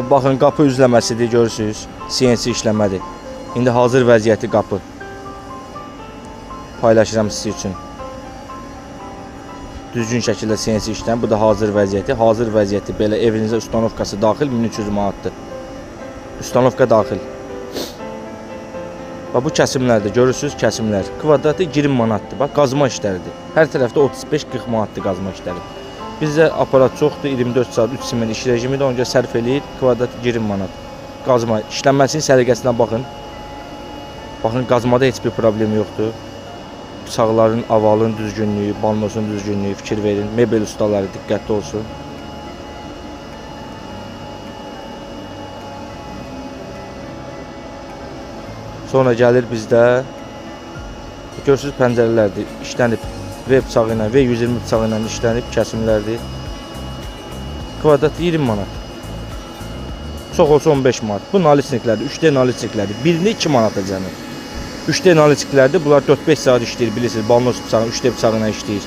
Baxın, qapı üzləməsidir, görürsünüz. CNC işləmədir. İndi hazır vəziyyəti qapı. Paylaşıram sizin üçün. Düzgün şəkildə CNC işləm. Bu da hazır vəziyyəti. Hazır vəziyyəti belə evinizə ustanovkası daxil 1300 manatdır. Ustanovka daxil. Bax bu kəsimlərdir, görürsünüz kəsimlər. Kvadratı 20 manatdır. Bax qazma işləridir. Hər tərəfdə 35-40 manatdır qazma işləri. Bizdə aparat çoxdur, 24 saat 3 simen iş rejimidir, ona görə sərf eləyir, kvadrat 20 manat. Qazma işlənməsinin səliqəsinə baxın. Baxın, qazmada heç bir problem yoxdur. Bıçaqların, avalın düzgünlüyü, bannosun düzgünlüyü, fikir verin. Mebel ustaları diqqətli olsun. Sonra gəlir bizdə, görürsünüz pəncərələrdir, işlənib V bıçağı ilə, V120 bıçağı ilə işlənib kəsimlərdir. Kvadrat 20 manat. Çox olsa 15 manat. Bu nalisniklərdir, 3D nalisniklərdir. Birini 2 manata cəmi. 3D nalisniklərdir. Bunlar 4-5 saat işləyir, bilirsiniz. Balnos bıçağı, 3D bıçağı ilə işləyir.